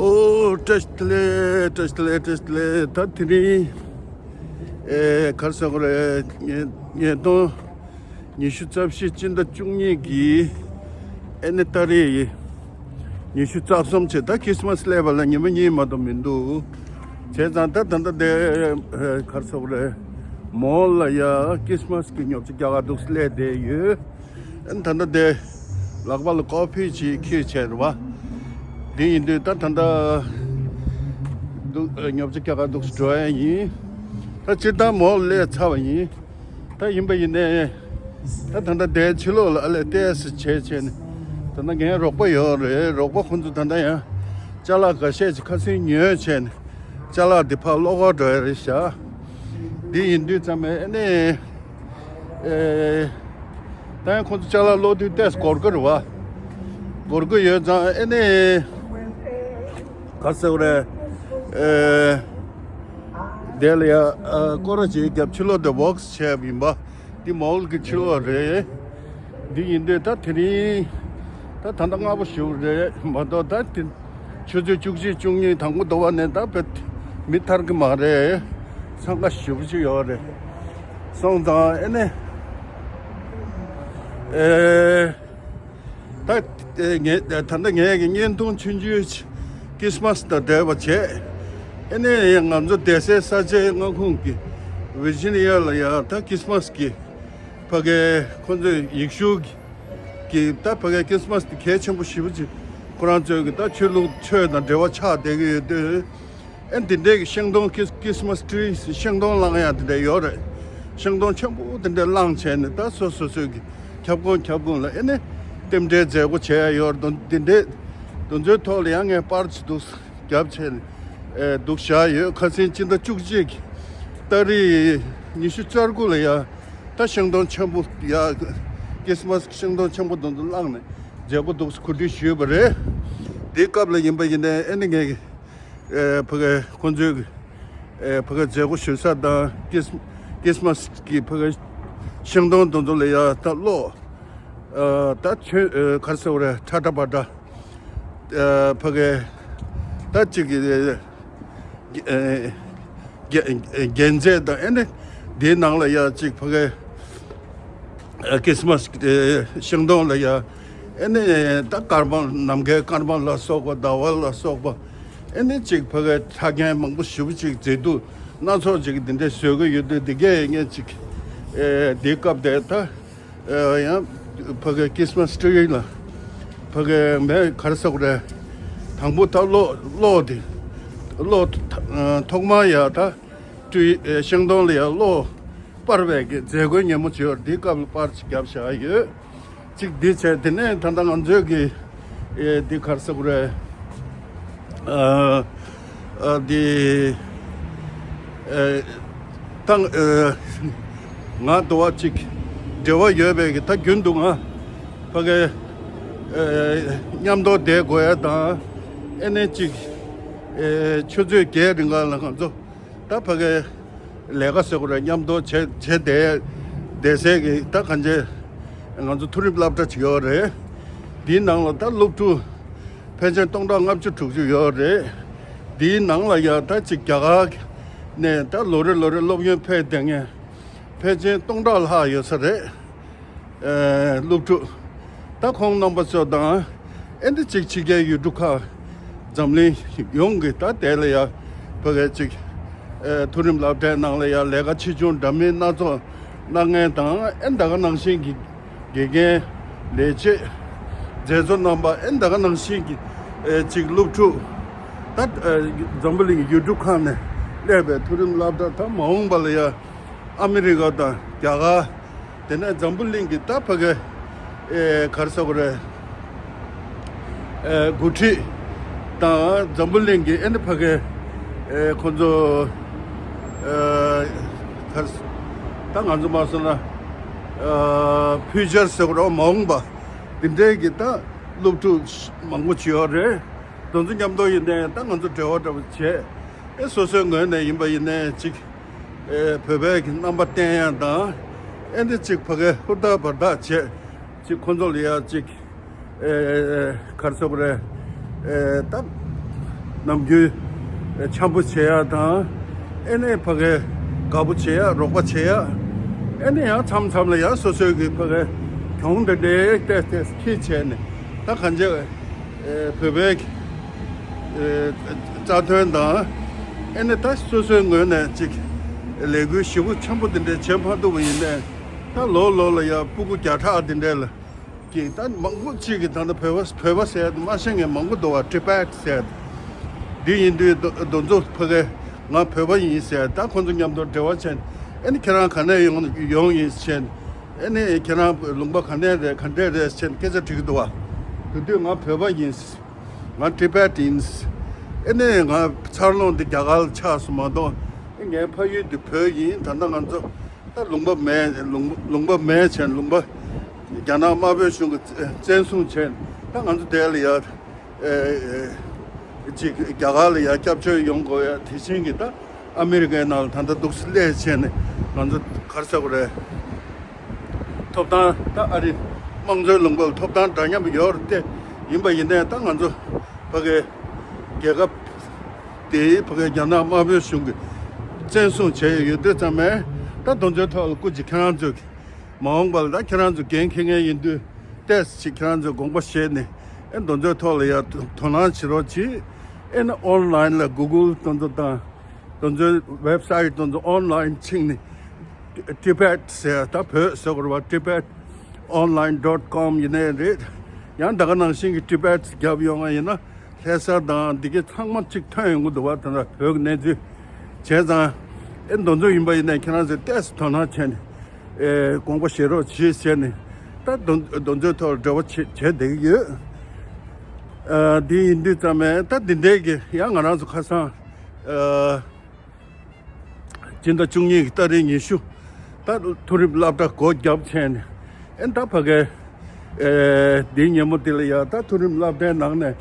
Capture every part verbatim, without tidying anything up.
ཨོ། བཀྲ་ཤིས་བདེ་ལེགས། བཀྲ་ཤིས་བདེ་ལེགས། བཀྲ་ཤིས་བདེ་ལེགས། ད་དེ་རིང་ཨེ་ག་རེ་ཟེར་དགོས་རེད། ཉིས་ཉིས་སྟོང་ཉི་ཤུ་རྩ་བཞི་སྤྱི་ཟླ་བཅུ་གཉིས་ཀྱི་ཨེ་ནི་ཏ་རིག་ཉི་ཤུ་རྩ་གསུམ་བྱས། ད་ཁྲིས་མས་སླེབས་པ་ལ་ཉི་མ་གཉིས་མ་གཏོགས་མི་འདུག། བྱས་ཙང་ད་ད་ལྟ་དེ་ཨེ་ག་རེ་ཟེར་དགོས་རེད། མོལ་ལ་ཡ་ཁྲིས་མས་ཀྱི་ཉོ་ཆ་རྒྱག་ག་འདུག་སླེབས་བསྡད་ཡོད། ཨ་ནི་ད་ལྟ་དེ་ལག་པ་ལ་ཀོ་ཕི་ཅིག་འཁྱེར་བྱས་རེད་བ། འདི་ཡིན་དུས་ད་ད་ལྟ་འདུག་ཉོ་ཆ་རྒྱག་ག་འདུག་འགྲོ་ཡ་ཡིན། ད་སྤྱིར་བཏང་མོལ་སླེབས་ཚར་བ་ཡིན། ད་ཡིན་པ་ཡིན་ནའི་ད་ད་ལྟ་དེ་ཕྱི་ལོགས་ལ་ཨ་ལས་ཏོག་ཙམ་བྱས་བྱས་ནས། ད་ལྟ་ངའི་རོགས་པ་ཡོད་རེད། རོགས་པ་ཁོང་ཚོ་ད་ལྟ་ཡང་ཅ་ལག་འགའ་ཤས་ཅིག་ཁ་སང་ཉོས་བྱས་ནས། ཅ་ལག་འདི་ཕར་ལོག་ག་འགྲོ་ཡ་རེད་ཤག། འདི་ཡིན་དུས་ཙམ་པ་ཨེ་ནི་ཨེ་ད་ཡང་ཁོང་ཚོ་ཅ་ལག་ལོག་དུས་ཏོག་ཙམ་འགོར་གི་རེད་བ། འགོར་གི་ཡོད་ཙང་ཨེ་ནི་ག་རེ་ཟེར་དགོས་རེད། ཨེ་དེ་ལ་ཡ་ཨ་སྐོར་ར་ཅིག་བརྒྱབ། ཕྱི་ལོགས་དེ་ཝོག་སི་བྱས་པ་ཡིན་པ། འདི་མོལ་གྱི་ཕྱི་ལོགས་རེད། འདི་ཡིན་དུས་ད་དེ་རིང་ད་ད་ལྟ་སྔ་པོ་ཞེ་པོ་རེད་མ་གཏོགས། ད་དེ་ཆུ་ཚོད་བཅུ་གཅིག་བཅུ་གཉིས་དང་པོ་དོ་བ་ནས་ད་བེད་མི་ཐར་གི་མ་རེད། འཚང་ཁ་ཞེ་པོ་ཅིག་ཡོད་རེད། སོང་ཙང་ཨེ་ནི་ཨེ་ད་ཨེ་ངས་ད་ལྟ་ངས་ཀྱི་བརྙན་ཐུང་ཆུང་ཆུང་ཁྲིས་མས་དང་འབྲེལ་བ་བྱས། ཨེ་ནི་ང་ཚོ་བསྡད་སའི་ས་ཆའི་མངའ་ཁོངས་ཀྱི་ཝི་ཇི་ནི་ཡ་ལ་ཡ་ད་ཁྲིས་མས་ཀྱི་ཕ་གའི་ཁོང་ཚོའི་ཡིག་ཤུགས་ཀྱི་ཀྱི་ད་ཕ་གའི་ཁྲིས་མས་དེ་གལ་ཆེན་པོ་ཞེ་པོ་ཅིག་ཁོ་རང་ཚོའི་གི་ད་ཆོས་ལུགས་ཆོས་དང་འབྲེལ་བ་ཆགས་བསྡད་ཀྱི་ཡོད་དུས། ཨེ་འདི་འདྲའི་གི་ཤིང་སྡོང་ཁྲིས་ཁྲིས་མས་ཊི་རི་ཤིང་སྡོང་བསླང་ཡ་དེ་འདྲ་ཡོད་རེད། ཤིང་སྡོང་ཆེན་པོ་དེ་འདྲ་བསླངས་བྱས་ནས་ད་སོ་སོ་སོའི་གི་ཁྱབ་ཁོངས་ཁྱབ་ཁོངས་ལ་ཨེ་ནི་རྟེན་འབྲེལ་མཛད་སྒོ་བྱས་ཡ་ཡོད་རེད། དེ་འདྲའི་དེ་ཚོའི་ཐོག་ལ་ཡང་ངས་པར་ཅིག་འདུག་རྒྱབ་བྱས་ནས་ཨེ་འདུག་བཞག་ཡོད། ཁ་སང་སྤྱི་ཟླ་བཅུ་གཅིག་ཏ་རིག་ཉི་ཤུ་རྩ་དགུ་ལ་ཡ་ད་ཤིང་སྡོང་ཆེན་པོ་ཡ་ཁྲིས་མས་ཤིང་སྡོང་ཆེན་པོ་དེ་ཚོ་བསླངས་ནས་མཛད་སྒོ་འདུག་གོ་སྒྲིག་ཞུས་པ་རེད། དེའི་སྐབས་ལ་ཡིན་པ་ཡིན་ནའི་ཨེ་ནི་ངས་ཨེ་ཕ་གི་ཁོང་ཚོའི་ཨེ་ཕ་གི་མཛད་སྒོ་ཞུ་ས་དང་ཁྲིས་ཁྲིས་མས་ཀྱི་ཕ་གི་ཤིང་སྡོང་དེ་ཚོ་ལ་ཡ་ད་གློག་ཨ་ད་ཆོས་ཨ་ག་རེ་ཟེར་དགོས་རེད། ཁྲ་ཁྲ་པ་ཏྲ། ཨ་ཕ་གི་ད་ཅིག་གི་ཨ་རྒྱན་རྫས་དང་ཨེ་ནི་དེའི་ནང་ལ་ཡ་ཅིག་ཕ་གི་ཨ་ཁྲིས་མས་ཨ་ཤིང་སྡོང་ལ་ཡ་ཨེ་ནི་ད་སྐར་མ་ནམ་མཁའི་སྐར་མ་ལ་སོགས་པ་ཟླ་བ་ལ་སོགས་པ་ཨེ་ནི་ཅིག་ཕ་གི་ཆ་རྐྱེན་མང་པོ་ཞེ་པོ་ཅིག་མཛེས་སྡུག་སྣ་ཚོགས་ཅིག་འདི་འདྲ་བཟོ་གི་ཡོད་དུས། འདི་གས་ངས་ཅིག་ཨེ་འདིའི་སྐབས་དེ་ད་ཨེ་ཡང་ཕ་གི་ཁྲིས་མས་ཊི་རི་ལ་ཕ་གི་མེ་ག་རེ་ཟེར་དགོས་རེད། དང་པོ་ད་གློག་གློག་དེ་གློག་ཨ་ཐོག་མར་ཡ་ད་ཊི་རི་ཨེ་ཤིང་སྡོང་ལ་ཡ་གློག་སྤར་བའི་གི་མཛད་སྒོའི་ཉིན་མོ་ཅིག་ཡོད་རེད། འདིའི་སྐབས་ལ་པར་ཅིག་བརྒྱབ་བཞག་ཡོད། ཅིག་འདི་བྱས། དེ་ནས་ད་ལྟ་ང་ཚོའི་གི་ཨེ་འདི་ག་རེ་ཟེར་དགོས་རེད། ཨ་ཨ་འདི་ཨེ་ད་ཨེ་ང་དོ་བ་ཅིག་འབྲེལ་བ་ཡོད་པའི་གི་ད་རྒྱུན་དུ་ང་ཕ་གི་ཨེ་མཉམ་དུ་བསྡད་དགོས་ཡ་དང་ཨེ་ནས་ཅིག་ཨེ་ཆུ་ཚོད་བརྒྱད་རིང་ག་ལ་ང་ཚོ་ད་ཕ་གི་ལས་ཀ་ཟེར་དགོས་རེད། མཉམ་དུ་བྱས་བྱས་བསྡད་བསྡད་སའི་གི་ད་གང་ཅི་ང་ཚོ་མཐོ་རིམ་སློབ་གྲྭ་ཅིག་ཡོད་རེད། འདིའི་ནང་ལ་ད་སློབ་ཕྲུག་ཕལ་ཆེར་སྟོང་ཕྲག་ལྔ་བཅུ་དྲུག་ཅུ་ཡོད་རེད། འདིའི་ནང་ལ་ཡ་ད་ཅིག་རྒྱ་གར་ནས་ད་ལོ་རེ་ལོ་རེ་སློབ་ཡོན་ཕེབས་བསྡད་མཁན་ཕལ་ཆེར་སྟོང་ཕྲག་ལྷག་ཡོད་ས་རེད། ཨེ་སློབ་ཕྲུག་ད་ཁོང་རྣམ་པ་ཚོ་དང་ཨེ་འདི་གཅིག་ཕྱི་རྒྱལ་ཡུལ་གྲུ་ཁག་འཛམ་གླིང་ཡོངས་ཀྱི་ད་དེ་ལ་ཡ་ཕ་གི་ཅིག་ཨེ་མཐོ་རིམ་སློབ་གྲྭའི་ནང་ལ་ཡ་ལས་ཀ་ཆེ་ཆུང་འདྲ་མིན་སྣ་ཚོགས་གནང་མཁན་དང་། ཨེ་ད་ག་ནང་བཞིན་གྱི་དགེ་རྒན་ལས་བྱེད་མཛད་གཙོ་རྣམ་པ། ཨེ་ད་ག་ནང་བཞིན་གྱི་ཨེ་ཅིག་སློབ་ཕྲུག་ད་ཨེ་འཛམ་བུ་གླིང་ཡུལ་གྲུ་ཁག་ནས་སླེབས་པའི་མཐོ་རིམ་སློབ་གྲྭ་ད་མ་འོངས་པ་ལ་ཡ་ཨ་མི་རི་ཀ་དང་རྒྱ་གར། དེ་ནས་འཛམ་བུ་གླིང་གི་ད་ཕ་གི་ཨེ་ག་རེ་ཟེར་དགོས་རེད། ཨེ་འགོ་ཁྲིད་དང་འཛམ་བུ་གླིང་གི་ཨེ་ནི་ཕ་གི་ཨེ་ཁོ་ཚོ་ཨེ་ག་རེ་ད་ང་ཚོ་མ་སོང་ན་ཨེ་ཕིའུ་ཅར་ཟེར་དགོས་རེད། མ་འོངས་པ་འདི་འདྲའི་གི་ད་སློབ་ཕྲུག་མང་པོ་ཅིག་ཡོད་རེད། དེ་ཚོ་མཉམ་དུ་ཡིན་ནའི་ད་ང་ཚོ་འབྲེལ་བ་འདྲ་པོ་བྱས། ཨེ་སོ་སོའི་ངོས་ནས་ཡིན་པ་ཡིན་ནའི་ཅིག་ཨེ་བོད་པའི་གི་རྣམ་པ་བསྟན་ཡ་དང་། ཨེ་འདི་ཅིག་ཕ་གི་ཧུར་ཐག་འབད་ཐག་བྱས་ཅིག་ཁོང་ཚོ་ལ་ཡ་ཅིག་ཨེ་ག་རེ་ཟེར་དགོས་རེད། ཨེ་ད་ ནམ་རྒྱུན་འཆམ་པོ་བྱེད་ཡ་དང་། ཨེ་ནས་ཕ་གའི་དགའ་པོ་བྱེད་ཡ། རོགས་པ་བྱེད་ཡ། ཨེ་ནས་ཡང་མཚམས་མཚམས་ལ་ཡང་སོ་སོའི་གི་ཕ་གའི་གྱོང་དེ་འདྲའི་ཏེས་ཏེས་ཁྱི་བྱས་ནས། ད་གང་ཅི་བོད་པའི་རྩ་དོན་དང་། ཨེ་ནས་ད་སོ་སོའི་ངོས་ནས་ཅིག་ལས་འགུལ་ཞེ་པོ་ཆེན་པོ་དེ་འདྲ་བྱེད་མ་ཐུབ་པ་ཡིན་ནའི། ད་ལོ་ལོ་ལ་ཡ་སྤུ་གུ་བརྒྱ་ཕྲག་དེ་འདྲ་ལ་གི། ད་མང་པོ་ཅིག་གིས་ད་ལྟ་བོད་པ་བོད་པ་ཟེར་ཡ་དེ་མ་ཤེས་མཁན་མང་པོ་འདུག་བ། ཊི་བེཊ་ཟེར་ཡ་དེ། དེ་ཡིན་དུས་དེ་དེ་ཚོ་ཕ་གི་ང་བོད་པ་ཡིན་ཟེར། ད་ཁོང་ཚོ་མཉམ་དུ་འབྲེལ་བ་བྱས་ནས། ཨེ་ནི་ཁྱེད་རང་ག་ནས་ཡོང་ཡོང་ཡིན་ཟེར་ནས། ཨེ་ནི་ཁྱེད་རང་ལུང་པ་ག་ནས་རེད་ག་འདྲས་རེད་ཟེར་ནས་སྐད་ཆ་དྲི་གི་འདུག་བ། དེ་དུས་ང་བོད་པ་ཡིན། ང་ཊི་བེཊ་ཡིན། ཨེ་ནི་ང་འཚར་ལོངས་འདི་རྒྱ་གར་ལ་ཆགས་སོང་མ་གཏོགས། ཨེ་ངའི་ཕ་ཡུལ་འདི་བོད་ཡིན། ད་ལྟ་ང་ཚོ་ད་ལུང་པ་མེད། ལུང་ལུང་པ་མེད་བྱས་ནས། ལུང་པ་རྒྱ་ནག་དམར་པོའི་གཞུང་གིས་བཙན་བཟུང་བྱས་ནས། ད་ང་ཚོ་དེ་ལ་ཡ་ཅིག་རྒྱ་གར་ལ་ཡ་སྐྱབས་བཅོལ་ཡོང་དགོས་ཡ། དེ་བཞིན་གྱི་ད་ཨ་མི་རི་ཀའི་ནང་ལ་ད་ལྟ་འདུག་སེ་སླེབས་བྱས་ནས། ང་ཚོ་ག་རེ་ཟེར་དགོས་རེད། ཐོབ་ཐང་ད་ཨ་རི་དམངས་གཙོའི་ལུང་པ་ལ་ཐོབ་ཐང་འདྲ་མཉམ་ཡོད་རེད་དེ། ཡིན་པ་ཡིན་ནའི་ད་ང་ཚོ་ཕ་གའི་རྒྱལ་ཁབ་དེ་ཕ་གའི་རྒྱ་ནག་དམར་པོའི་གཞུང་གིས་བཙན་བཟུང་བྱས་ཡོད་དུས་ཙམ་པས། ད་དེ་ཚོའི་ཐོག་ལ་སྐུ་མཁྱེན་ཁྱེད་རང་ཚོས་མ་འོངས་པ་ལ་ད་ཁྱེད་རང་ཚོ་འགན་འཁྱེར་མཁན་ཡིན་དུས། ཏོག་ཙམ་ཅིག་ཁྱེད་རང་ཚོས་དགོངས་པ་བཞེས་ནས། ཨེ་དེ་ཚོའི་ཐོག་ལ་ཡ་དོ་སྣང་བྱེད་རོགས་གྱིས། ཨེ་ནི་ཨོན་ལའིན་ལ་གུ་གུལ་དེ་ཚོ་དང་། དེ་ཚོའི་ཝེབ་སའིཊ་དེ་ཚོ་ཨོན་ལའིན་ཕྱིན་ནས། ཊི་བེཊ་ཟེར། ད་བོད་ཟེར་དགོས་རེད་བ། ཊི་བེཊ་ཨོན་ལའིན་ཌོཊ་ཀོམ་ཡིན་ནའི་རེད། ཡང་ད་ག་ནང་བཞིན་གྱི་ཊི་བེཊ་རྒྱབ་ཡོང་བ་ཡིན་ན། ལྷ་ས་དང་འདི་གའི་ཚང་མ་གཅིག་ཐོན་ཡོང་གི་འདུག་བ། ད་ལྟ་བོད་ཀྱི་གནས་ཚུལ་བྱས་ཙང་། ཨེ་དེ་ཚོ་ཡིན་པ་ཡིན་ནའི་ཁྱེད་རང་ཚོས་ཏོག་ཙམ་དོ་སྣང་བྱས་ནས། ཨེ་དགོངས་པ་བཞེས་རོགས་གྱིས་ཟེར་ནས། ད་དེ་དེ་ཚོའི་ཐོག་ལ་འབྲེལ་བ་བྱེད་བྱས་བསྡད་ཀྱི་ཡོད། ཨ་འདི་ཡིན་དུས་ཙམ་པས་ད་འདི་འདྲའི་གི་ཡང་ང་རང་ཚོ་ཁ་སང་ཨ་སྤྱི་ཟླ་བཅུ་གཉིས་ཀྱི་ཏ་རིག་ཉི་ཤུ། ད་མཐོ་རིམ་སློབ་གྲྭ་སྒོ་བརྒྱབ་བྱས་ནས། ཨེ་ད་ཕ་གའི་ཨེ་འདིའི་ཉིན་མོ་འདི་ལ་ཡ། ད་མཐོ་རིམ་སློབ་གྲྭའི་ནང་ནས།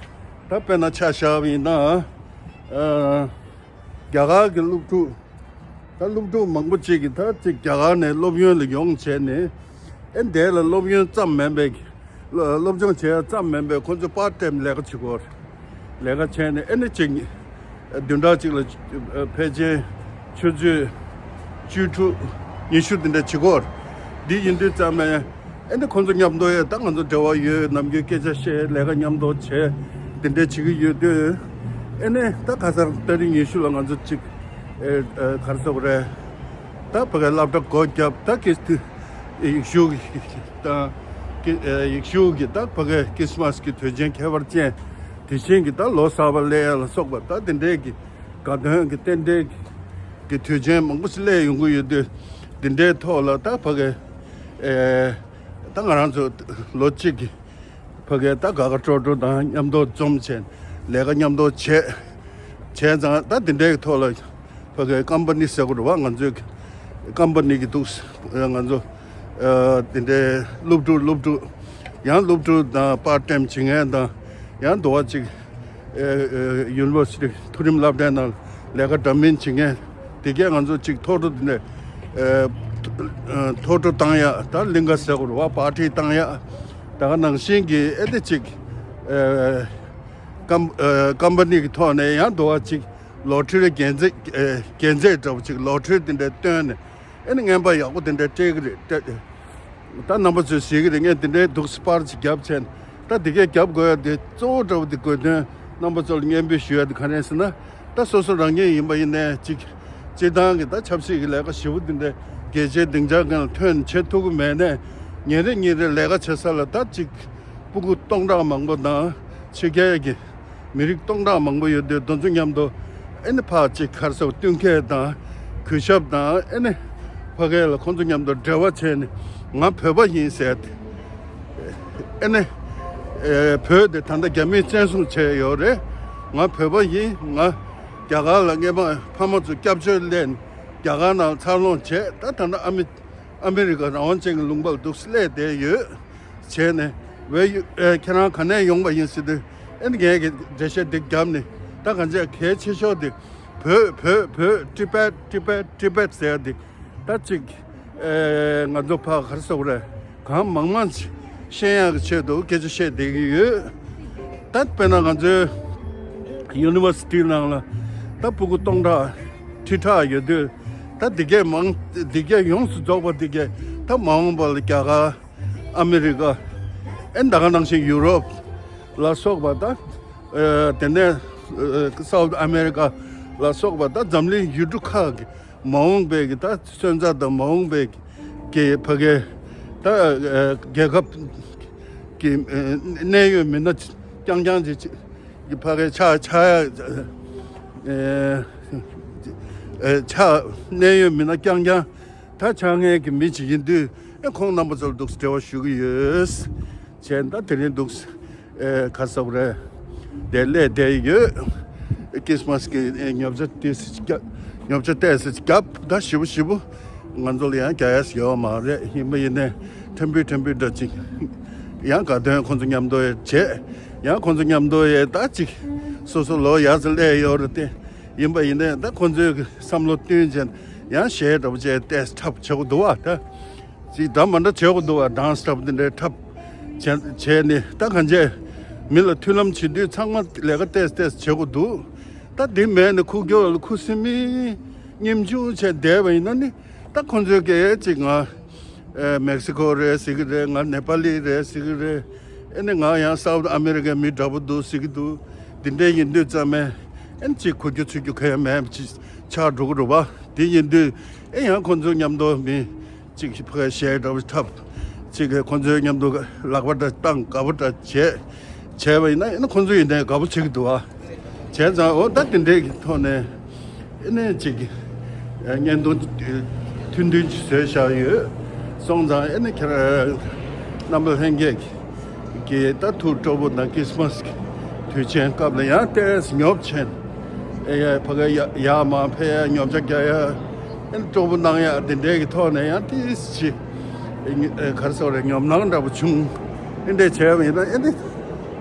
ད་དཔེར་ན་ཆ་བཞག་པ་ཡིན་ན། ཨ་རྒྱ་གར་གྱི་སློབ་ཕྲུག་ད་སློབ་ཕྲུག་མང་པོ་ཅིག་གིས་ད་ཅིག་རྒྱ་གར་ནས་སློབ་ཡོན་ལ་ཡོང་བྱས་ནས། ཨེ་འདི་ལ་སློབ་ཡོན་ཙམ་མིན་པའི། སློབ་སྦྱོང་བྱེད་ཡ་ཙམ་མིན་པའི། ཁོ་ཚོས་པར་ཊའིམ་ལས་ཀ་བྱེད་ཀྱི་ཡོད་རེད། ལས་ཀ་བྱས་ནས་ཨེ་ནི་ཅིག་བདུན་ཕྲག་གཅིག་ལ་ཕལ་ཆེར་ཆུ་ཚོད་བཅུ་དྲུག་ཉི་ཤུ་དེ་འདྲ་བྱེད་ཀྱི་ཡོད་རེད། འདི་ཡིན་དུས་ཙམ་པས་ཨེ་ནི་ཁོ་ཚོ་མཉམ་དུ་ཡ་ད་ང་ཚོ་འབྲེལ་བ་ཡོད། ནམ་རྒྱུན་སྐད་ཆ་བཤད། ལས་ཀ་མཉམ་དུ་བྱས། དེ་འདྲ་བྱེད་ཀྱི་ཡོད་དུས། ཨེ་ནི་ད་ཁ་སང་ཏ་རིག་ཉི་ཤུ་ལ་ང་ཚོ་ཅིག་ཨེ་ཨེ་ག་རེ་ཟེར་དགོས་རེད། ད་ཕ་གའི་སློབ་གྲྭ་སྒོ་བརྒྱབ། ད་ཀིས་ཏི་ཡེ་ཤུ་གི་དང་ཀི་ཨེ་ཡེ་ཤུ་གི་ད་ཕ་གའི་ཁྲིས་མས་ཀྱི་དུས་ཆེན་ཁྱད་པར་ཅན། དེ་བཞིན་གྱི་ད་ལོ་གསར་པ་སླེབས་ཡ་ལ་སོགས་པ། ད་དེ་འདྲའི་གི་དགའ་སྟོན་གྱི་རྟེན་འབྲེལ་གྱི་དུས་ཆེན་མང་པོ་ཞིག་སླེབས་ཡོང་གི་ཡོད་དུས། དེ་འདྲའི་ཐོག་ལ་ད་ཕ་གའི་ཨེ་ད་ང་རང་ཚོ་ལོ་གཅིག་གི་ཕ་གའི་ད་དགའ་དགའ་སྤྲོ་སྤྲོ་དང་མཉམ་དུ་འཛོམས་བྱས། ལས་ཀ་མཉམ་དུ་བྱས། བྱས་ཙང་ད་དེ་འདྲའི་ཐོག་ལ་ཕ་གའི་ཀམ་པ་ནི་ཟེར་དགོས་རེད་བ། ང་ཚོའི་ཀམ་པ་ནི་གི་འདུག་ང་ཚོ་ཨ་དེ་འདྲའི་སློབ་ཕྲུག་སློབ་ཕྲུག་ཡང་སློབ་ཕྲུག་དང་པར་ཊའིམ་བྱེད་མཁན་དང་། ཡང་འདུག་བ་ཅིག་ཨ་ཨ་ཡུ་ནི་ཝར་སི་ཊི་མཐོ་རིམ་སློབ་གྲྭའི་ནང་ལས་ཀ་འདྲ་མིན་བྱེད་མཁན་དེ་གས་ང་ཚོ་ཅིག་ཐོག་འགྲོ་དེ་འདྲ་ཨ་ཨ་ཐོག་འགྲོ་བཏང་ཡ། ད་གླིང་ག་ཟེར་དགོས་རེད་བ། པར་ཊི་བཏང་ཡ། ད་ག་ནང་བཞིན་གྱི་ཨེ་དེ་ཅིག་ཨ་ཀམ་ཨ་ཀམ་པ་ནི་གི་ཐོག་ནས་ཡང་འདུག་བ་ཅིག་ལོ་ཊ་རི་འགན་འཛིན་ཨ་འགན་འཛིན་འདྲ་བོ་ཅིག་ལོ་ཊ་རི་དེ་འདྲ་བཏོན་ནས། ཨེ་ནི་རྔན་པ་ཡག་པོ་དེ་འདྲ་སྤྲད་ཀྱི་རེད། སྤྲད། ད་རྣམ་པ་ཚོས་ཤེས་ཀྱི་རེད། ངས་དེ་འདྲའི་འདུག་སེ་པར་ཅིག་བརྒྱབ་བྱས་ནས། ད་དེ་གས་རྒྱབ་དགོས་ཡ་དེ་གཙོ་བོ་འདྲ་བོ་དེ་དགོས་དོན། རྣམ་པ་ཚོ་ལ་སྙན་འབུལ་ཞུ་ཡ་དེ་ག་རེ་ཟེར་ན། ད་སོ་སོ་རང་ཉིད་ཡིན་པ་ཡིན་ནའི་ཅིག་སྤྱིར་བཏང་གི་ད་ཆབ་སྲིད་ཀྱི་ལས་ཀ་ཞེ་པོ་དེ་འདྲ་རྒྱལ་སྤྱིའི་སྡིངས་ཆ་སྒང་ལ་ཐོན་བྱེད་ཐུབ་ཀྱི་མེད་ནའི། ཉིན་རེ་ཉིན་རེ་ལས་ཀ་བྱེད་ས་ལ་ད་ཅིག་སྤུ་གུ་སྟོང་ཕྲག་མང་པོ་དང་། ཕྱི་རྒྱལ་གྱི་མི་རིགས་སྟོང་ཕྲག་མང་པོ་ཡོད་དུས། དེ་ཚོ་མཉམ་དུ་ཨེ་ནི་ཕར་ཅིག་ག་རེ་ཟེར། བསྟུན་མཁས་དང་གུས་ཞབས་དང་། ཨེ་ནི་ཕ་གི་ལ་ཁོང་ཚོ་མཉམ་དུ་འབྲེལ་བ་བྱས་ནས། ང་བོད་པ་ཡིན་ཟེར་ཏེ། ཨེ་ནི་ཨེ་བོད་དེ་ད་ལྟ་རྒྱ་མིས་བཙན་བཟུང་བྱས་ཡོད་རེད། ང་བོད་པ་ཡིན། ང་རྒྱ་གར་ལ་སྔས་མ་ཕ་མ་ཚོ་སྐྱབས་བཅོལ་སླེབས་ནས་རྒྱ་གར་ནང་འཚར་ལོངས་བྱས། ད་ད་ལྟ་ཨ་མི་ཨ་མི་རི་ཀ་རང་དབང་ཅན་གྱི་ལུང་པ་ལ་འདུག་སེ་སླེབས་བསྡད་ཡོད། བྱས་ནས། Where you ཨེ་ཁྱེད་རང་ག་ནས་ཡོང་པ་ཡིན་ཟེར་དུས། ཨེ་ནི་ངས་ཀྱི་འགྲེལ་བཤད་འདི་བརྒྱབ་ནས། ད་གང་ཅི་གལ་ཆེ་ཤོས་དེ་བོད་བོད་བོད། ཊི་བེཊ་ཊི་བེཊ་ཊི་བེཊ་ཟེར་ཡ་དེ། ད་ཅིག་ཨེ་ང་ཚོ་ཕར་ག་རེ་ཟེར་དགོས་རེད། གང་མང་མང་ཅིག་ཤེས་ཡག་གི་ཆེད་དུ་སྐད་ཆ་བཤད་བསྡད་ཀྱི་ཡོད། ད་དཔེར་ན་ང་ཚོའི་ ཡུ་ནི་ཝར་སི་ཊི་ནང་ལ་ད་ཕྲུ་གུ་སྟོང་ཕྲག་ཁྲི་ཕྲག་ཡོད་དུས། ད་འདི་གས་མང་འདི་གས་ཡོངས་སུ་རྫོགས་པ་འདི་གས་ད་མ་འོངས་པ་ལ་རྒྱ་གར། ཨ་མི་རི་ཀ། ཨེ་ད་ག་ནང་བཞིན་ཡུ་རོབ་ལ་སོགས་པ་དང་། ཨེ་དེ་ནས་ཨེ་སའུ་ཐི་ཨ་མེ་རི་ཀ་ལ་སོགས་པ་དང་འཛམ་གླིང་ཡུལ་གྲུ་ཁག་གི་མ་འོངས་པའི་གི་ད་སོན་རྩ་དང་མ་འོངས་པའི་གི་ཕ་གི་ད་ཨེ་རྒྱལ་ཁབ་ཀྱི་ཨེ་གནད་ཡོད་མི་སྣ་རྐྱང་རྐྱང་ཅིག་གི་ཕ་གི་ཆགས་ཆགས་ཡ་ཨེ་ཨེ་ཆགས་གནད་ཡོད་མི་སྣ་རྐྱང་རྐྱང་ད་ཆགས་མཁན་གྱི་མི་ཅིག་ཡིན་དུས། ཨེ་ཁོང་རྣམ་པ་ཚོར་འདུག་འབྲེལ་བ་ཞུ་གི་ཡོད། བྱས་ད་དེ་རིང་འདུག་ཨེ་ག་རེ་ཟེར་དགོས་རེད། དེ་སླེབས་བསྡད་ཡོད། ཁྲིས་མས་ཀྱི་ཨེ་ཉོ་ཆ་ཏོག་ཙམ་རྒྱབ། ཉོ་ཆ་ཏོག་ཙམ་རྒྱབ་ད་ཞེ་པོ་ཞེ་པོ་ང་ཚོ་ལ་ཡང་རྒྱག་ཡ་ཡོད་མ་རེད། ཡིན་པ་ཡིན་ནའི་ཕྲན་བུ་ཕྲན་བུ་འདྲ་ཅིག་ཡང་དགའ་སྟོན་ཁོང་ཚོ་མཉམ་དུ་ཡ་བྱས། ཡང་ཁོང་ཚོ་མཉམ་དུ་ཡ་ད་ཅིག་སོ་སོ་ལོ་ཡག་ཙམ་སླེབས་ཡོད་རེད་དེ། ཡིན་པ་ཡིན་ནའི་ད་ཁོང་ཚོའི་བསམ་བློ་བསྟུན་བྱས་ཡང་གཞས་འདྲ་པོ་བྱས་ཏོག་ཙམ་འཁྲབ་བྱེད་དགོས་འདུག་བ་ད། ཅིག་འདྲ་མི་འདྲ་བྱེད་དགོས་འདུག་བ། སྦྲང་འཁྲབ་འདི་འདྲའི་འཁྲབ་བྱས་བྱས་ནས་ད་གང་བྱས་མི་ལ་མཐུན་ལམ་བྱེད་དུས་ཚང་མ་ལས་ཀ་ཏོག་ཙམ་ཏོག་ཙམ་བྱེད་དགོས་འདུག་ད་འདི་མེད་ནས་ཁུག་ཀྱོག་ལ་ཁུ་སིམ་མེར་ཉིན་ཆུང་བྱས་བསྡད་པ་ཡིན་ན་ནི་ད་ཁོང་ཚོའི་གི་ཅིག་ང་ཨེ་མེག་སི་ཁོ་རེད་ཟེར་གི་རེད། ང་ནེ་པ་ལི་རེད་ཟེར་གི་རེད། ཨེ་ནི་ང་ཡང་སའུ་ཐི་ཨ་མེ་རི་ཀའི་མི་འདྲ་པོ་འདུག་ཟེར་གི་འདུག་འདི་འདྲའི་ཡིན་དུས་ཙམ་མེ་ཨེ་ནི་ཅིག་གོ་རྒྱུ་ཚོད་རྒྱུ་གང་ཡང་མེད་པ་ཅིག་ཆགས་འགྲོ་གི་རེད་བ། དེ་ཡིན་དུས་ཨེ་ཡང་ཁོང་ཚོའི་མཉམ་དུ་མི་གཅིག་གིས་ཕར་གཞས་འདྲ་པོ་འཁྲབ། གཅིག་གིས་ཁོ་ཚོའི་མཉམ་དུ་ལག་པ་འདྲ་བཏང་དགའ་པོ་འདྲ་བྱས་བྱས་པ་ཡིན་ན་ཨེ་ན་ཁོ་ཚོ་ཡིན་ནའི་དགའ་པོ་བྱེད་ཀྱི་འདུག་ཨ། བྱས་ཙང་འོ་ད་དེ་འདྲའི་གི་ཐོག་ནས་ཨེ་ནས་གཅིག་གིས་བརྙན་ཐུང་ཐུང་ཐུང་ཅིག་བཟོས་བཞག་ཡོད། སོང་ཙང་ཨེ་ནས་ཁྱེད་རང་རྣམ་པ་ལྷན་རྒྱས་ཀྱིས་ཀྱི་ད་ཐུགས་སྤྲོ་པོ་དང་ཁྲིས་མས་ཀྱི་དུས་ཆེན་སྐབས་ལ་ཡང་ཏོག་ཙམ་ཉོབ་ཆེན། ཨེ་ཡ་ཕ་ག་ཡ་ཡ་མ་ཕེ་ཡ་ཉོབ་ཆ་རྒྱག་ཡ། ཨེ་ནི་སྤྲོ་པོ་གནང་ཡ་དེ་འདྲའི་གི་ཐོག་ནས་ཡང་ཏིས་ཅི། ཨེ་ག་རེ་ཟེར་རེད། ཉོབ་སྣང་འདྲ་པོ་བྱུང་། ཨེ་འདྲས་བྱས་པ་ཡིན་ན་ཨེ་ནི་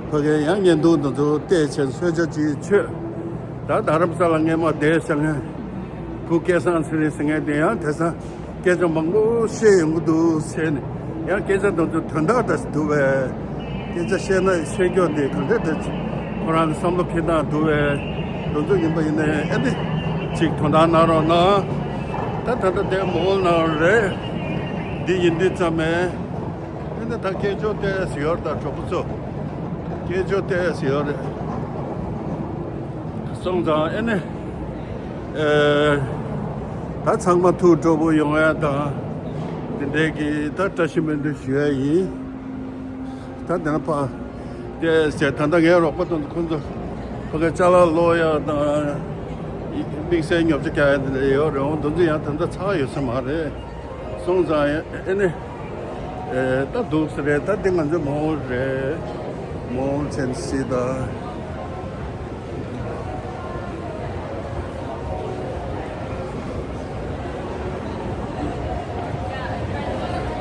ཕ་གའི་ཡང་བརྙན་ཐུང་དེ་ཚོ་བལྟས་བྱས་གསོལ་ཇ་ཅིག་མཆོད། ད་རྡ་རམ་ས་ལ་སྔས་མ་བསྡད་བཞག་མཁན་བུ་སྐལ་བཟང་ཚེ་རིང་ཟེར་མཁན་དེ་ཡང་དེང་སང་སྐད་ཆ་མང་པོ་བཤད་ཡོང་གི་འདུག་ཟེར་ནས། ཡང་སྐད་ཆ་དེ་ཚོ་དོན་དག་འདྲ་ཞིག་འདུག་པས། སྐད་ཆ་བཤད་ན་བཤད་རྒྱུ་དེ་ག་འདྲ་འདྲ་ཅིག་ཁོ་རང་གི་བསམ་བློ་འཁྱེར་སྟངས་འདུག་པས། དེ་ཚོ་ཡིན་པ་ཡིན་ནའི་ཨེ་ནི་ཅིག་དོན་དག་གནང་རོགས་གནང་། ད་ད་ལྟ་དེ་མོལ་གནང་རེད། འདི་ཡིན་དུས་ཙམ་མེ། ཨེ་ནི་ད་སྐད་ཅོར་ཏོག་ཙམ་ཡོད་རེད་ད་གྲོགས་པོ་ཚོ། སྐད་ཅོར་ཏོག་ཙམ་ཡོད་རེད། སོང་ཙང་ཨེ་ནི། ཨེ། ད་ཚང་མ་ཐུགས་སྤྲོ་པོ་ཡོང་ཡ་དང་། འདི་འདྲའི་གི་ད་བཀྲ་ཤིས་སྨོན་འདུན་ཞུ་ཡ་ཡིན། ད་དེ་ན་ཕ། དེ་ཟེར་ད་ལྟ་ངའི་རོགས་པ་དང་ཁོང་ཚོ་ཕ་གི་ཅ་ལག་ཀློག་ཡ་དང་། དམིགས་བསལ་ཉོ་ཆ་རྒྱག་ཡ་དེ་འདྲ་ཡོད་རེད། འོང་དེ་ཚོ་ཡང་ད་ལྟ་ཚར་ཡོད་ས་མ་རེད། སོང་ཙང་ཨེ་ནི། ཨེ་ད་འདུག་ས་རེད། ད་འདི་ང་ཚོའི་མོལ་རེད། མོལ་ཆེན་སི་ད།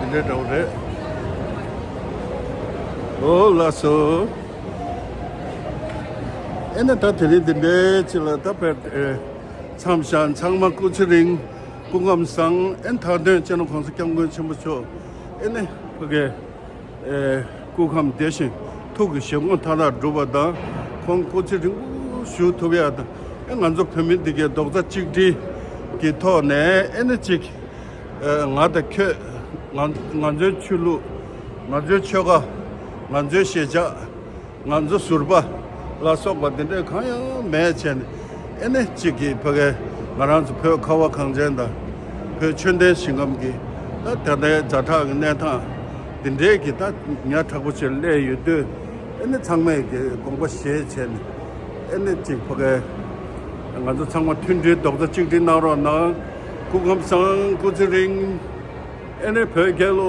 འདི་འདྲའི་འདྲ་བོ་རེད། ཨོ་ལགས་སོ། ཨེ་ནི་ད་དེ་རིང་འདི་འདྲའི་ཅིག་ལ་ད་བས་མཚམས་བཞག་ཚང་མ་སྐུ་ཚེ་རིང་། སྐུ་ཁམས་བཟང་། ཨེ་མཐའ་དོན་སྤྱི་ནོར་༸གོང་ས་༸སྐྱབས་མགོན་ཆེན་པོ་མཆོག་ཨེ་ནི་ཕ་གི་ཨེ་སྐུ་ཁམས་བདེ་ཞིང་ཐུགས་ཀྱི་བཞེད་དགོངས་མཐའ་དག་འགྲུབ་པ་དང་། ཁོང་སྐུ་ཚེ་རིང་པོ་བཞུགས་ཐུབ་ཡ་དང་། ཨེ་ང་ཚོ་བོད་མི་འདི་གའི་རྡོག་རྩ་གཅིག་སྒྲིལ་གྱི་ཐོག་ནས་ཨེ་ནི་གཅིག་ཨེ་ང་དང་ཁྱོད། ང་ང་ཚོའི་ཆོས་ལུགས། ང་ཚོའི་ཆོལ་ཁ། ང་ཚོའི་གཞིས་ཆགས། ང་ཚོ་ཟུར་པ་ལ་སོགས་པ་འདི་འདྲའི་གང་ཡང་མེད་བྱས་ནས། ཨེ་ནི་གཅིག་གིས་ཕ་གི་ང་རང་ཚོ་བོད་ཁ་བ་གངས་ཅན་དང་། བོད་ཆོས་ལྡན་ཞིང་ཁམས་ཀྱི་ད་ད་ལྟའི་ཛ་དྲག་གི་གནས་སྟངས་འདི་འདྲའི་གི་ད་ཉག་ཕྲ་པོ་ཅིག་སླེབས་ཡོད་དུས། ཨེ་ནི་ཚང་མས་གི་དགོངས་པ་བཞེས་བྱས་ནས། ཨེ་ནི་གཅིག་ཕ་གི་ང་ཚོ་ཚང་མ་མཐུན་སྒྲིལ་རྡོག་རྩ་གཅིག་སྒྲིལ་གནང་རོགས་གནང་། སྐུ་ཁམས་བཟང་། སྐུ་ཚེ་རིང་། ཨེ་ནི་བོད་རྒྱལ་ལོ།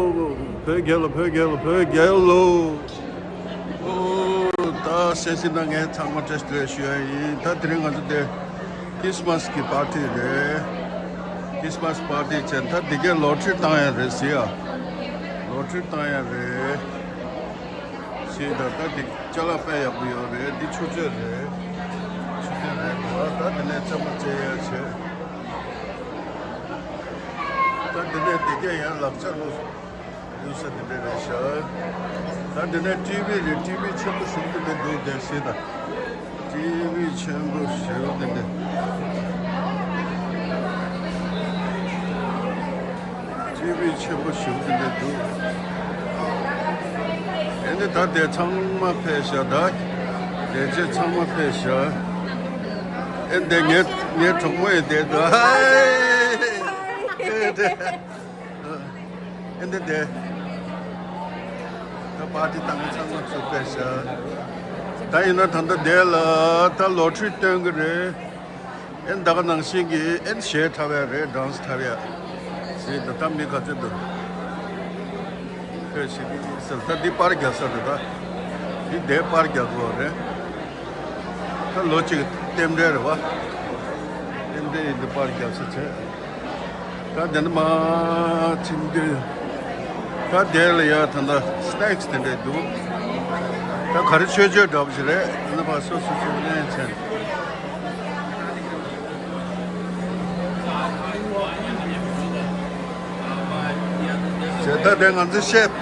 བོད་རྒྱལ་ལོ། བོད་རྒྱལ་ལོ། བོད་རྒྱལ་ལོ། ཨོ། ད་གསན་གཟིགས་གནང་མཁན་ཚང་མ་བཀྲ་ཤིས་བདེ་ལེགས་ཞུ་ཡ་ཡིན། ད་དེ་རིང་ང་ཚོ་དེ་ཁྲིས་མས་ཀྱི་པར་ཏི་རེད། ཁྲིས་མས་པར་ཏི་བྱས། ད་འདི་གའི་ལོ་ཊ་རི་བཏང་ཡ་རེད་ཟེར་ཡ། ལོ་ཊ་རི་བཏང་ཡ་རེད་ཟེར། ད་ད་འདི་ཅ་ལག་དཔེ་ཡག་པོ་ཡོད་རེད། འདི་ཆུ་ཚོད་རེད། ཆུ་ཚོད་རེད། ད་ད་འདི་ནས་རྩེད་མོ་རྩེ་ཡ་བྱས། ད་འདི་ནས་འདི་གས་ཡང་ལག་ཆ་ལུས་ལུས་ས་འདི་འདྲ་རེད་ཤག་ད་འདི་ནས་ཊི་ཝི་རེད། ཊི་ཝི་ཆེན་པོ་ཞིག་འདི་ནས་འདུག་བསྡད་སྲིད་ད། ཊི་ ཊི་ཝི་ཆེན་པོ་ཞེ་པོ་དེ་འདྲ། ཊི་ཝི་ཆེན་པོ་ཞེ་པོ་དེ་འདྲ་འདུག་ཨེ་འདི་ད་དེ་ཚང་མ་ཕེབས་ཤག་ད་དེ་ཚོ་ཚང་མ་ཕེབས་ཤག་ཨེ་འདི་ངའི་ངའི་གྲོགས་མོ་ཡི་དེ་འདུག་ཨེ་འདི་དེ། ཨེ་འདི་དེ། ད་པར་ཊི་བཏང་ཚང་མ་ཚུགས་པས་ཤག་ད་ཡིན་ན་ད་ལྟ་དེ་ལ་ད་ལོ་ཊི་རི་སྟོན་གི་རེད། ཨེ་ད་ག་ནང་བཞིན་གྱི་ཨེ་གཞས་འཁྲབ་ཡ་རེད། ཌན་སི་འཁྲབ་ཡ་ཟེར། ད་ད་མི་ག་ཚོད་འདུག་ཁོས་ཞིག་ཟེར། ད་འདི་པར་རྒྱག་ས་རེད། ད་འདི་དེ་པར་རྒྱག་དགོས་རེད། ད་ལོ་གཅིག་རྟེན་འབྲེལ་རེད་བ། རྟེན་འབྲེལ་ཡིན་འདི་པར་རྒྱག་ས་བྱས། ད་དེ་ནས་མར་ཕྱིན་དུས། ད་དེ་ལ་ཡ་ད་ལྟ་སི་ནེག་སི་དེ་འདྲས་འདུག་ད་ག་རེ་མཆོད་མཆོད་འདྲ་པོ་ཞིག་རེད། ཨ་ནི་ཕར་སོ་སོ་སོ་ལེན་བྱས། ད་དེ་ང་ཚོའི་ཤེབ།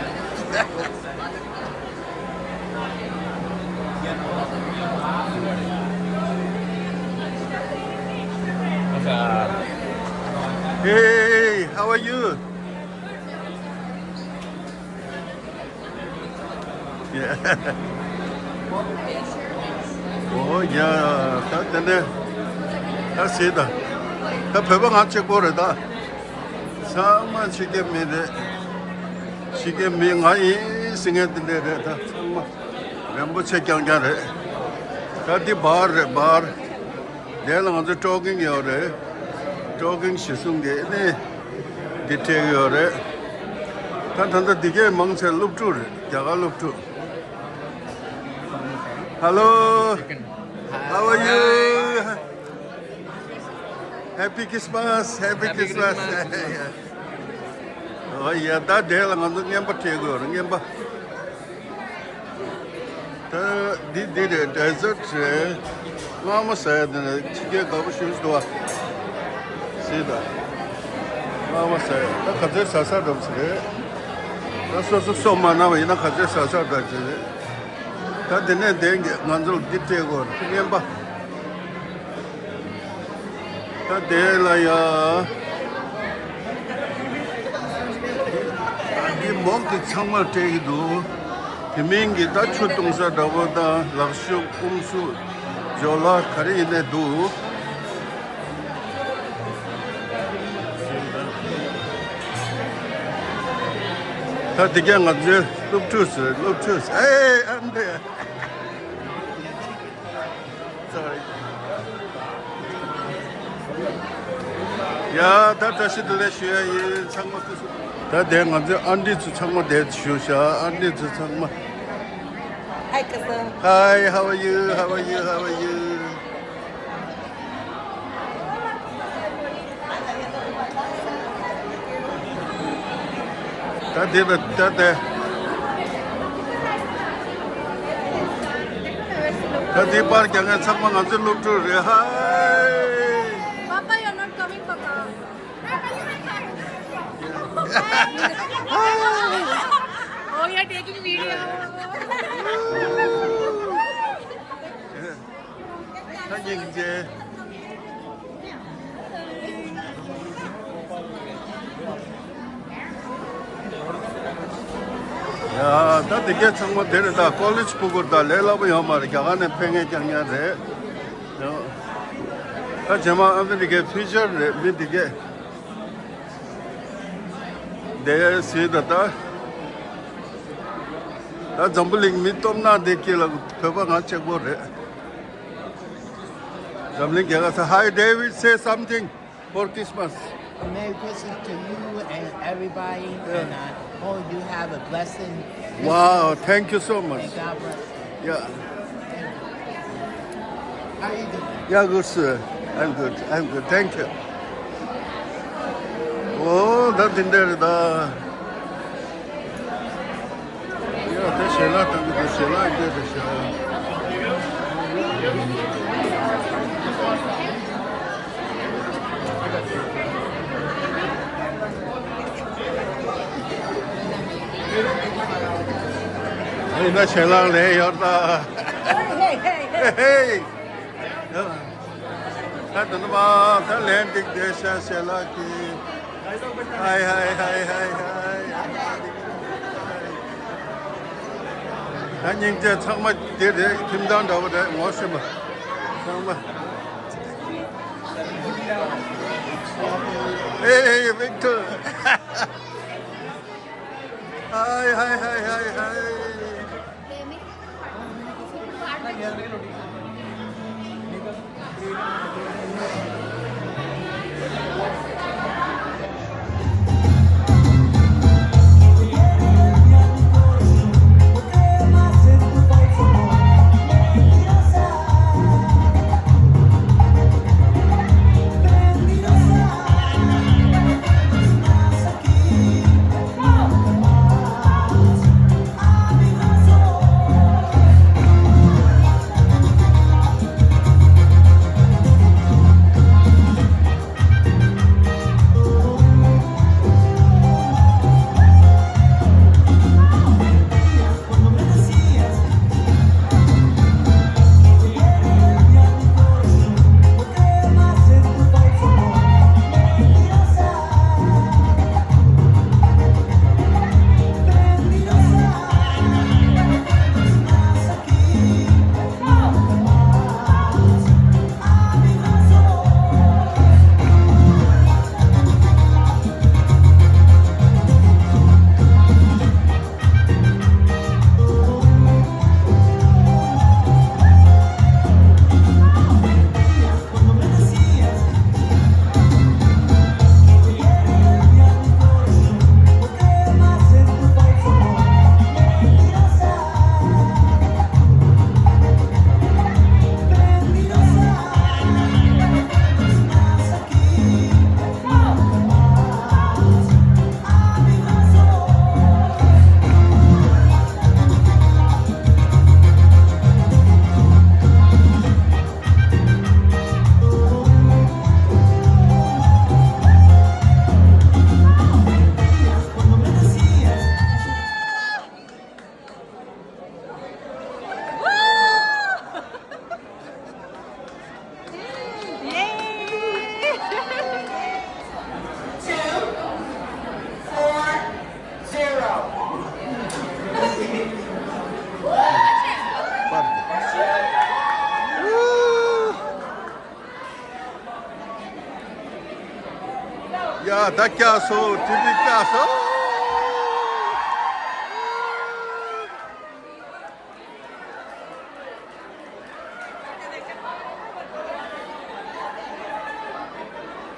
Hey, how are you? Yeah. Oh, yeah. ད་དེ་ནས་ད་ཟེར་ད། ད་བོད་པ་ང་གཅིག་པོ་རེད་ད། ཚང་མ་ཕྱི་རྒྱལ་མི་རེད། ཕྱི་རྒྱལ་མི་ང་ཡིན་ཟེར་མཁན་དེ་འདྲས་རེད། ད་ཚང་མ་རིན་པོ་ཆེ་རྐྱང་རྐྱང་རེད། ད་འདི་བར་རེད་བར། དེ་ལ་ང་ཚོ་ཊོ་ཀིང་ཡོད་རེད། ཊོ་ཀིང་གཞི་བཟུང་གི་ནི་འདི་སྤྲད་ཀྱི་ཡོད་རེད། ད་ད་ལྟ་འདི་གས་མང་ཆེ་སློབ་ཕྲུག་རེད། རྒྱ་གར་སློབ་ཕྲུག Hello. How are you? Happy Christmas. Happy Christmas. Oh yeah, ད་དེ་ལ་ང་ཚོ་རྔན་པ་སྤྲད་དགོས་རེད། རྔན་པ། ད་འདི་འདི་རེད། ཌེ་ཟར་ཊི་རེད། མངར་མོ་ཟ་ཡ་དེ་ནས་ཕྱི་རྒྱལ་དགའ་པོ་ཞེ་པོ་ཅིག་འདུག་བ། ཟེར་ད། མངར་མོ་ཟ་ཡ་ད་ག་ཚོད་ཟ་ས་འདྲ་པོ་ཞིག་རེད། ད་སོ་སོ་སོ་མ་གནང་བ་ཡིན་ན་ག་ཚོད་ཟ་ས་འདྲ་ཞིག་རེད། ད་དེ་ནས་དེ་ང་ཚོར་འདི་སྤྲད་དགོས་རེད། རྔན་པ། ད་དེ་ལ་ཡ། འདི་མོག་དེ་ཚང་མ་སྤྲད་ཀྱི་འདུག་དེ་མིན་གྱི་ད་ཆུ་བཏུང་ས་འདྲ་པོ་དང་ལག་ཤུབས་ཀུང་སུ་ཇོ་ལ་ག་རེ་ཡིན་ནའི་འདུག་ད་དེ་ག་ང་ཚོའི་སློབ་ཕྲུག་ཟེར། སློབ་ཕྲུག་ཟེར། ཨེ་ཨ་འདྲ། Sorry. ཡ་ད་བཀྲ་ཤིས་བདེ་ལེགས་ཞུ་ཡ་ཡིན། ཚང་མ་སྐུ་གཟུགས། ད་དེ་ང་ཚོའི་ཨན་ཊི་ཚོ་ཚང་མ་དེ་བཞུགས་ཤག་ཨན་ཊི་ཚོ་ཚང་མ། Hi, cousin. Hi, how are you? How are you? How are you? ད་དེ་ད་ད་དེ། ད་དེ་པར་རྒྱག་མཁན་ཚང་མ་ང་ཚོའི་སློབ་ཕྲུག་རེད། Hi. Papa, you're not coming, Papa. Oh, you're taking video. ད་སྙིང་རྗེ། ཡ་ད་དེ་གས་ཚང་མ་དེ་རེད། ད་ཀོ་ལེཇ་ཕྲུ་གུ་ད་ལས་སླ་པོ་ཡོད་མ་རེད། རྒྱ་གར་ནས་ཕེབས་མཁན་རྐྱང་རྐྱང་རེད། ཡ་ད་རྗེས་མ་ཨ་མི་རི་ཀའི་ཕིའུ་ཅར་རེད། མི་དེ་གས་དེ་ཟེར་ད་ད། ད་འཛམ་བུ་གླིང་མི་སྟོབས་ན་དེ་སྐྱེ་ལ་བོད་པ་ང་གཅིག་པོ་རེད། འཛམ་གླིང་རྒྱལ་ཁབ་ཚོ། Hi David, say something for Christmas. Merry Christmas to you and everybody, and I hope you have a blessing. Wow, thank you so much. And God bless. Yeah. How you doing? Yeah, good, sir. I'm good. I'm good. Thank you. Oh, that's in there. ཡ་དེ་ཞལ་ལག་བཏང་གི་འདུག་ཞལ་ལག་འདི་རེད་ཤག་ཨ་ཡིན་ན་ཞལ་ལག་ལས་ཡོད་ད། Hey, hey, hey. Hey, hey. ད་དུ་ནུ་མ་ད་ལན་འགྲིག་བསྡད་ཤག་ཞལ་ལག་གི། ཧའི་ཧའི་ཧའི་ཧའི་ཧའི། ད་སྙིང་རྗེ། ཚང་མ་འདི་རེད། ཁྱིམ་ཚང་འདྲ་བོ་རེད། ངོ་ཤེས་པ་ཚང་མ། ཨེ་ཨེ་ཝིག་ཊར། ཧའི་ཧའི་ཧའི་ཧའི་ཧའི། Two, four, zero. ཡ། ད་བཀྱག་སོང་། ཊི་བི་བཀྱག་སོང་།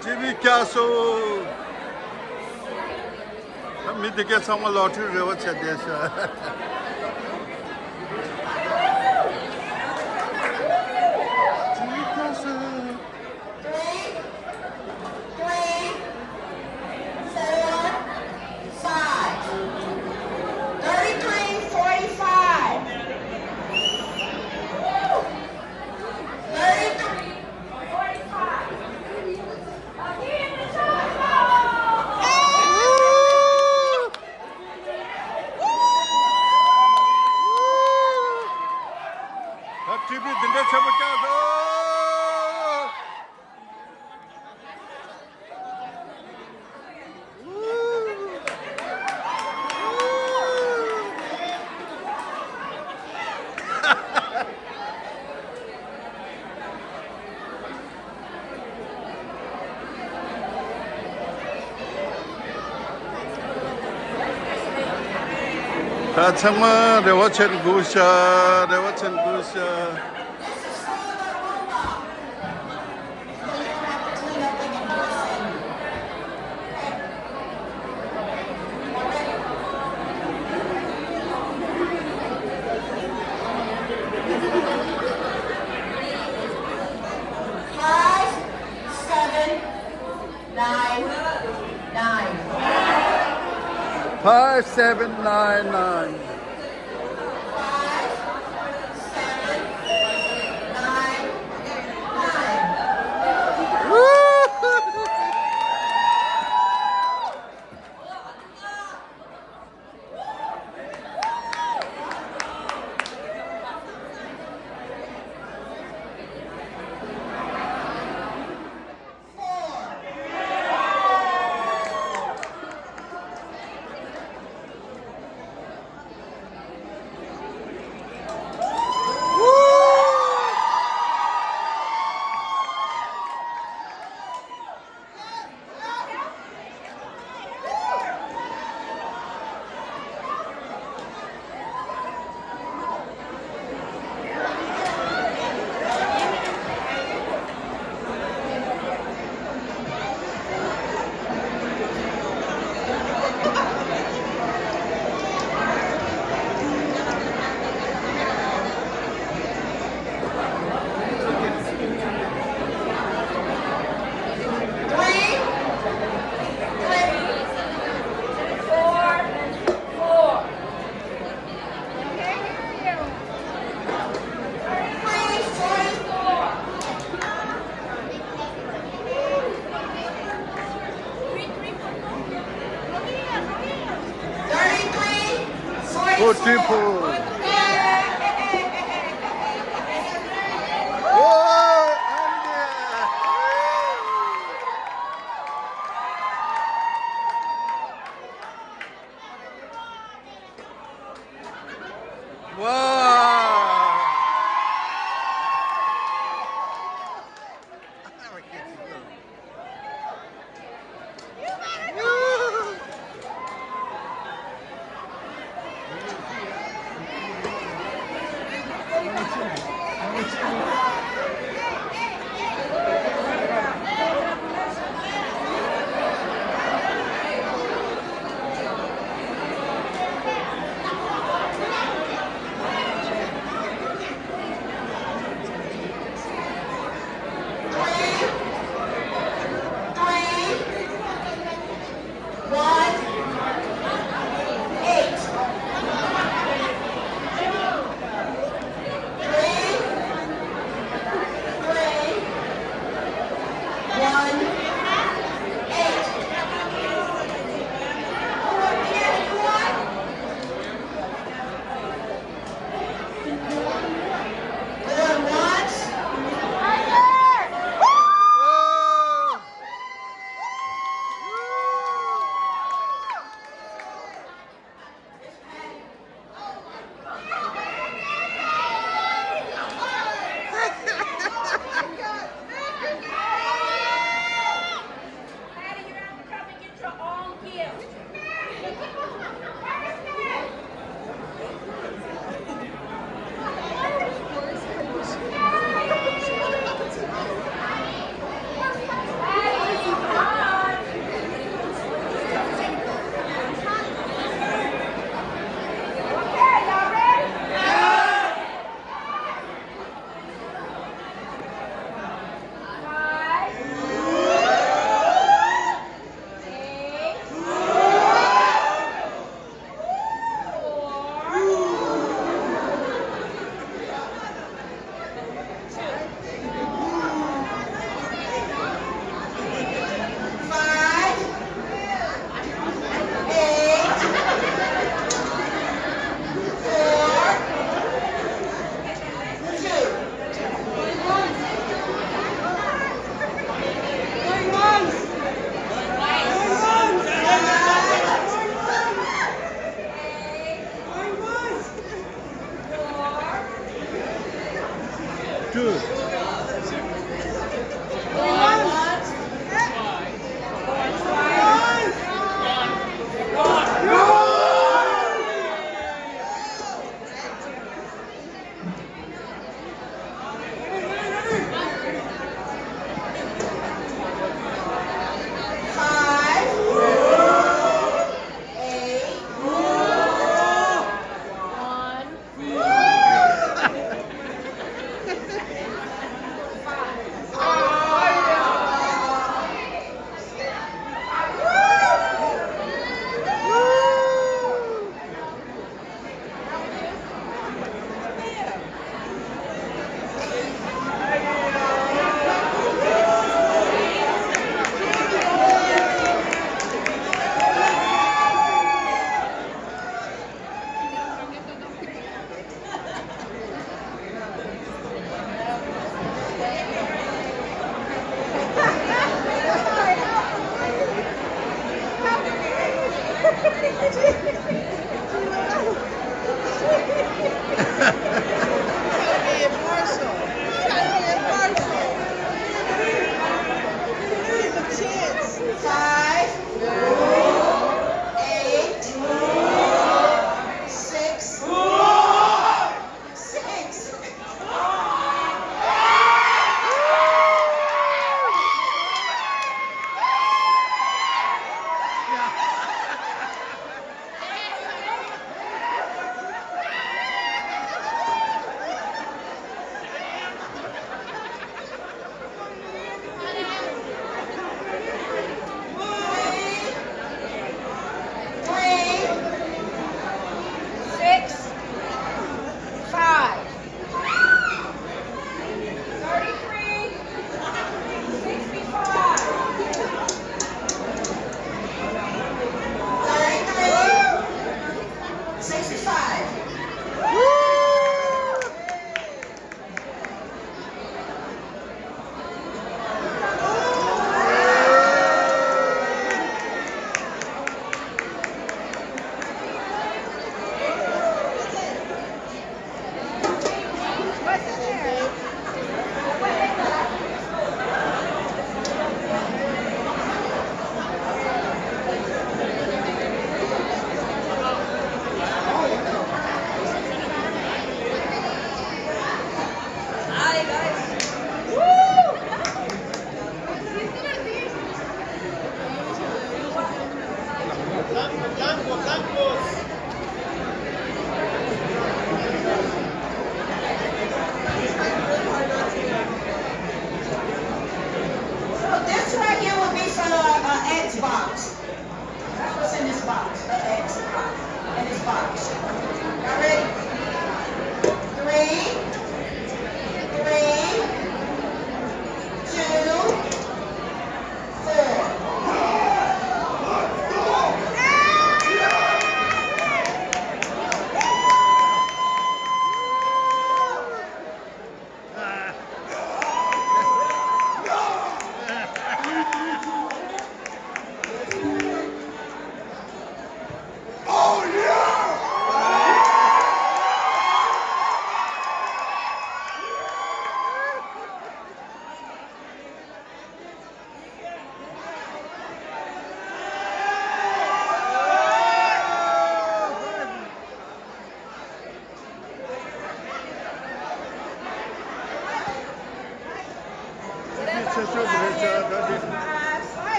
ཊི་བི་བཀྱག་སོང་། ད་མི་དེ་གས་ཚང་མ་ལོ་ཊི་རི་རེ་བ་བྱས་བསྡད་ཤག། ཊི་བི་བཀྱག་སོང་། Three, three, four, five. Thirty-three forty-five. Thirty-three forty-five. ད་ཊི་བི་འདི་འདྲ་ཆེན་པོ་བཀྱག་སོང་། ད་ཚང་མ་རེ་བ་ཆེན་དགོས་ཤག། རེ་བ་ཆེན་དགོས་ཤག། Five, seven, nine, nine. Five seven nine nine. Triple. Whoa, Andy. Wow.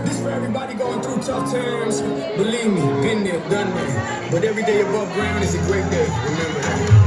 This for everybody going through tough times. Believe me, been there, done that. But every day above ground is a great day. Remember that.